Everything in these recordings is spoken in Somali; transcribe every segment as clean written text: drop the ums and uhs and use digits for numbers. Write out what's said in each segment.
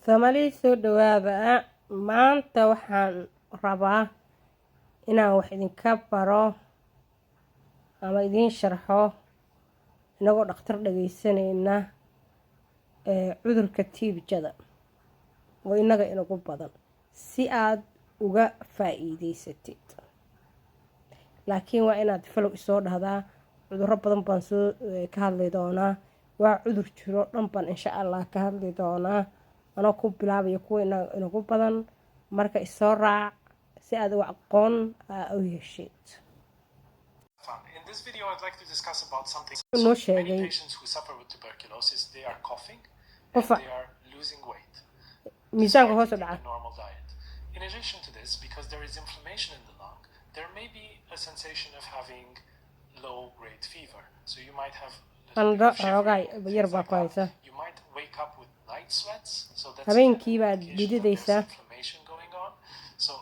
Soomaali, soo dhawaada. Maanta waxaan rabaa inaan wax idinka baro ama idiin sharxo, inagoo dhakhtar dhageysanayna, cudurka tiibijada oo inaga inagu badan, si aad uga faa-iideysatid. Laakiin waa inaad follow isoo dhahdaa. Cudurro badan baan soo ka hadli doonaa. Waa cudur jiro dhan baan insha Allah ka hadli doonaa, anoo ku bilaabaya kuwa inagu badan. Marka isoo raac si aad u aqoon u heshid. In this video, I'd like to discuss about something. Noo So many sheegay patients who suffer with tuberculosis, they are coughing and qufac, they are losing weight miisaanka despite hoos u eating dhaca. a normal diet. In addition to this, because there is inflammation in the lung, there may be a sensation of having low grade fever. So you might have a little bit qandho of xoogaa shivering, yar things baa like ku that. haysa. You might wake up with night sweats. So that's again an Habeenkii baad indication that there's dhididaysaa. inflammation going on.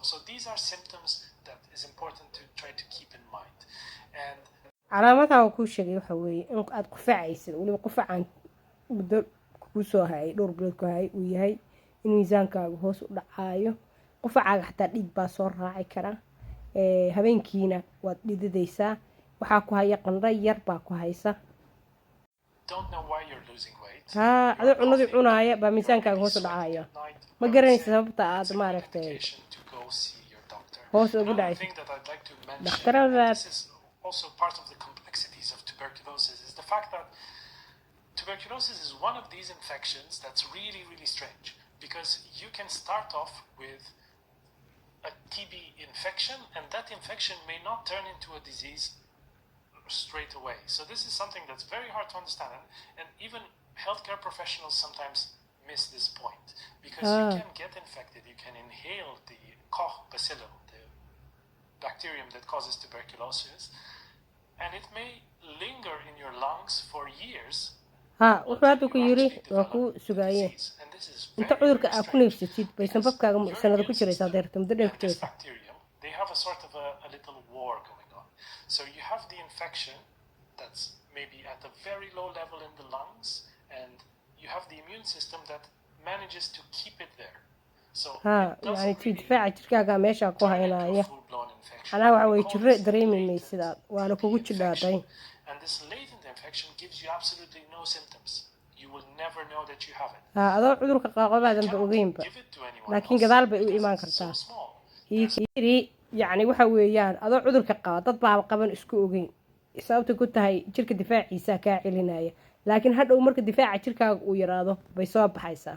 So these are symptoms that is important to try to keep in mind. And Calaamadaha uu kuu sheegay waxa weeye in aad qufacaysid, weliba qufacaan muddo kugu soo hayay, dhowr bilood ku hayay uu yahay, in miisaankaagu hoos u dhacaayo, qufacaaga xataa dhiig baa soo raaci kara. Habeenkiina waad dhididaysaa, waxaa ku haya qandho yar baa ku haysa. Don't know why you're losing weight. Haa, adoo cunadii cunaaya baa miisaankaaga hoos u dhacaya. Ma garanaysa sababta aad, maaragtay, hoos ugu dhacaysa. Dhakhtaradaad. Also part of the complexities of tuberculosis is the fact that tuberculosis is one of these infections that's really, really strange because you can start off with a TB infection and that infection may not turn into a disease straight away. So this is something that's very hard to understand, and even healthcare professionals sometimes miss this point because you can get infected, you can inhale the Koch bacillum, the bacterium that causes tuberculosis, and it may linger in your lungs for years. Ha, wuxuu hadda ku yiri waa kuu sugaayeen inta cudurka aad ku neefsatid bay sanbabkaaga sanado ku jiraysaa, deerta muddo dheer ku jiraysaa. They have a sort of a little war going on. So you have the infection that's maybe at a very low level in the lungs, and you have the immune system that manages to keep it there. Ha, yani difaaca jirkaaga meeshaa ku haynaya. Macnaha waxa weye jiro dareemi maysidaad, waana kugu jidhaaday. And this latent infection gives you absolutely no symptoms. You will never know that you have it. Ha, adoo cudurka qaqabaadanba ogeynba, laakiin gadaal bay u imaan kartaa. Yiri, yacni waxa weeyaan adoo cudurka qaba, dad baaba qaban isku ogeyn. Sababta ku tahay jirka difaaciisa kaa celinaya, laakiin hadhow marka difaaca jirkaaga uu yaraado bay soo baxaysaa.